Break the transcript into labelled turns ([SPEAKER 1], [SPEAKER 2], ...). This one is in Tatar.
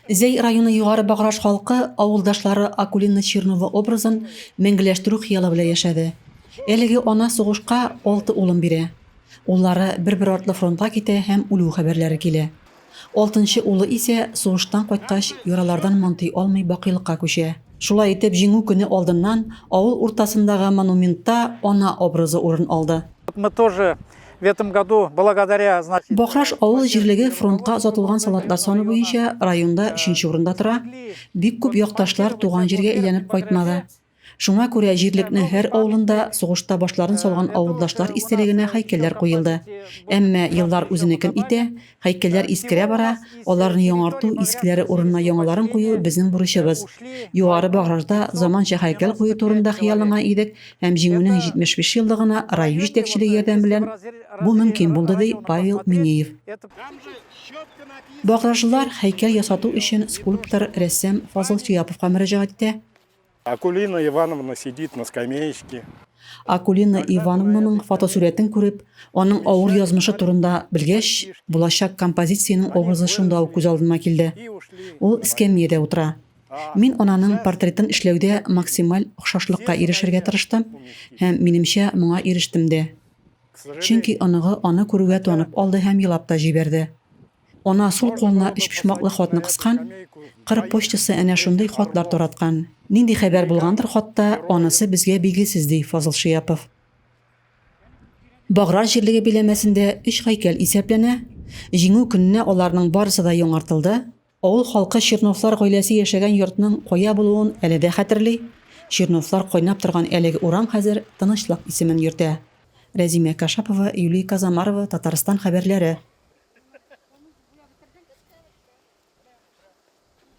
[SPEAKER 1] Зәй районы Югары Баграж халкы авылдашлары Акулина Чернова образын мәңгеләштерү хыялы белән яшәде. Әлеге ана сугышка алты улын бирә. Уллары бер-бер артлы фронтка китә һәм үлү хәбәрләре килә. Алтынчы улы исә, сугыштан кайткач, яралардан мантый алмый бакыйлыкка күчә. Шулай итеп, Җиңү көне алдыннан авыл уртасындагы монументта ана образы урын алды.
[SPEAKER 2] Мы тоже в этом году благодаря, значит.
[SPEAKER 1] Бакраш авыл җирлеге фронтка озатылган солдатлар саны буенча районда өченче урында тора. Бик күп якташлар туган җиргә әйләнеп кайтмады. Шуңа күрә җирлекнең һәр авылында сугышта башларын салган авылдашлар истәлегенә һәйкәлләр куелды. Әмма еллар үзенекен итә, һәйкәлләр искерә бара, аларны яңарту, искеләре урынына яңаларын кую безнең бурычыбыз. Югары Багражда заманча һәйкәл кую турында хыялланган идек һәм Җиңүнең 75 еллыгына район җитәкчелеге ярдәме белән бу мөмкин булды, ди Павел Минеев. Багражлылар һәйкәл ясату өчен скульптор, рәссам Фазыл Шиаповка мөрәҗәгать итә.
[SPEAKER 3] Акулина Ивановна сидит на скамеечке.
[SPEAKER 1] Акулина Ивановнаның фотосурәтен күреп, аның авыр язмышы турында белгәч, булачак композициянең образы шунда ук күз алдыма килде. Ул эскәмиядә утыра. Мин ананың портретын эшләүдә максималь охшашлыкка ирешергә тырыштым һәм, минемчә, моңа ирештем дә. Чөнки оныгы аны күрүгә танып алды һәм елап та җибәрде. Ана сул кулына өчпочмаклы хатны кыскан, кыр почтасы әнә шундый хатлар тараткан. Нинди хәбәр булгандыр хатта, анысы безгә билгесез, ди Фазыл Шиапов. Баграж җирлеге биләмәсендә өч һәйкәл исәпләнә. Җиңү көненә аларның барысы да яңартылды. Авыл халкы Черновлар гаиләсе яшәгән йортның кая булуын әле дә хәтерли. Черновлар кайнап торган әлеге урам хәзер Тынычлык исемен йөртә. Рәзимә Кашапова, Юлия Казамарова, Татарстан хәбәрләре.